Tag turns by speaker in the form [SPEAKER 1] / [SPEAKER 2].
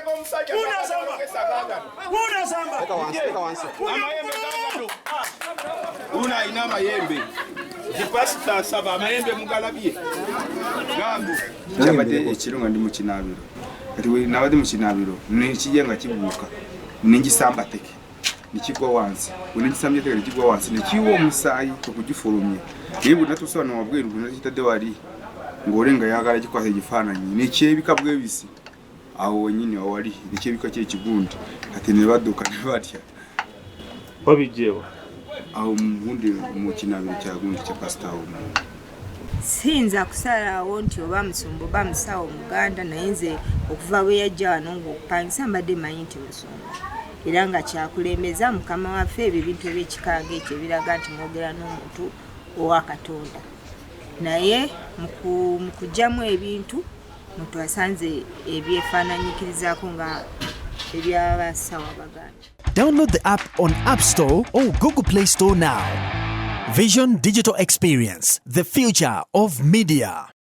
[SPEAKER 1] g'omusajja amayembe gagano. Uno alina amayembe. Pasita asaba amayembe mugalabye gago.
[SPEAKER 2] Kyabadde ekiro nga ndi mu kinaabiro, kati nabadde mu kinaabiro nekijja nga kibuuka, nengisamba teke nekigwa wansi. Bwe teke nekigwa wansi, nekiwa omusaayi okugifulumya, naye bwe natuusa wano wabweru, bwe nakitadde wali ng'ole nga yagala gikwata ekifaananyi, nekyebika bwebisi awo wenyini awali nekyebika kyekigundi. Kati ne badduka ne batya.
[SPEAKER 3] Wabijjeewa?
[SPEAKER 2] Awo mugundi mu kinaabiro kya gundi kya pasita awo.
[SPEAKER 4] Siyinza kusalawo nti oba musumba oba musawo muganda, naye nze okuva bwe yajja wano ngaokupangisa mbadde manyi nti musumba era nga kyakulembeza mukama waffe. Ebyo ebintu ebyekikanga ekyo ebiraga nti mwogera n'omuntu owa Katonda, naye mu kugyamu ebintu muntu asanze ebyefaananyikirizaako nga ebyabasawo abaganda.
[SPEAKER 5] Download the app on App Store or Google Play Store now. Vision Digital Experience, the future of media.